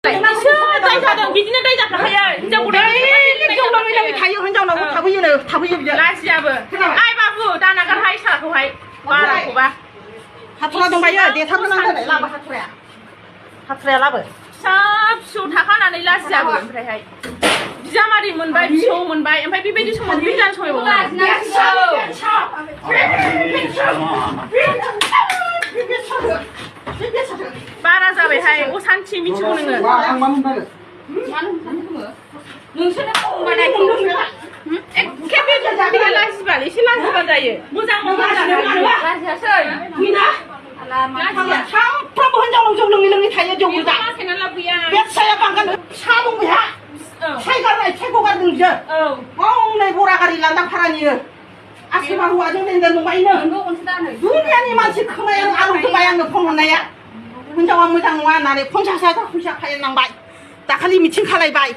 जादों बिदिनो दै जाफ्लाखायो हिनजाव गोदान जौ लोङै लोङै थायो हिनजावनाव थाबोयो बियो लाजियाबो आइ बाबु दानागारहाय सालाखौहाय बाराखौबा हाथुरा दंबायो देथारगोनां लाबो हाथुराया लाबो फिसा फिसौ थाखानानै लाजियाबो ओमफ्रायहाय बिजामादै मोनबाय फिसौ मोनबाय ओमफ्राय बेबायदि समाव बिजान बारा जाबायहाय असान्थि मिथिगौ नोङो एखे लाजिबाल एसे लाजिबा जायो मोजां सानफ्रामबो हिनजावनाव जौ लोङै लोङै थायो जौ गोजा बे फिसाया बांगाल फिसा दं बेहा फिसाय गारनाय फिसायखौ गारदों बियो हनै बरा गारि लांदां भारानियो आसोमा हौवाजों लेनदेन दंबायनो दुनियानि मानसि खोमाया आलु होबाय आंनो फन हरनाया हिनजावा मोजां नङा होननानै 50,000 फैसा खालामनांबाय दाखालि मिथिं खालायबाय